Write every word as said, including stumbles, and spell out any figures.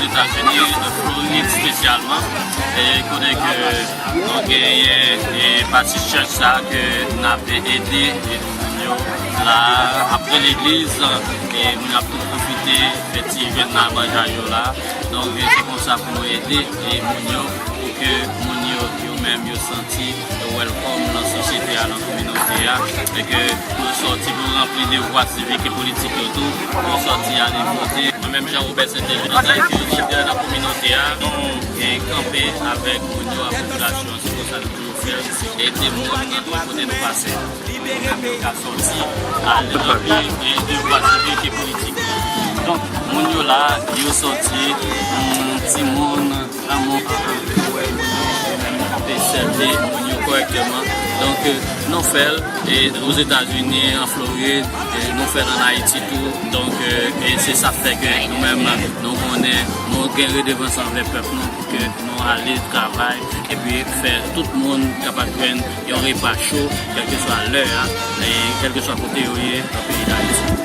Etazini, Florid espesyalman, e kote ke nou genyen e pati chèch sa ke n ap ede e moun yo la apre legliz, e moun yo ap tou pwofite fè ti jwenn nan manjay yo la. Donk, e se konsa pou nou ede e moun yo, pou ke moun yo, yo menm, yo santi yo welcome nan sosyete a, nan kominote a, e ke pou yo sòti pou ranpli devwa sivik e politik yo tou, pou yo sòti ale vote. Mwen menm, Jean Robert Saint-Éloi, antanke lidè nan kominote a, nou e kanpe avèk moun yo, ak popilasyon an, se konsa nou toujou fè, ede moun nan tout kote nou pase. Pou moun yo ka sòti, ale ranpli e devwa sivik e politik yo. Donk, moun yo la, yo sòti, mm, timoun, granmoun, menm kanpe sète moun yo kòrèkteman. Donk, e, nou fè l, e, Ozetazini, an Florid, e, nou fè l ann Ayiti tou. Donk, e, e se sa k fè ke nou menm, nou konnen, nou gen redevans anvè pèp nou pou ke nou ale travay, epi fè tout moun kapab jwenn yon repa cho, kèlkeswa lè a, e kèlkeswa kote yo ye nan peyi Dayiti.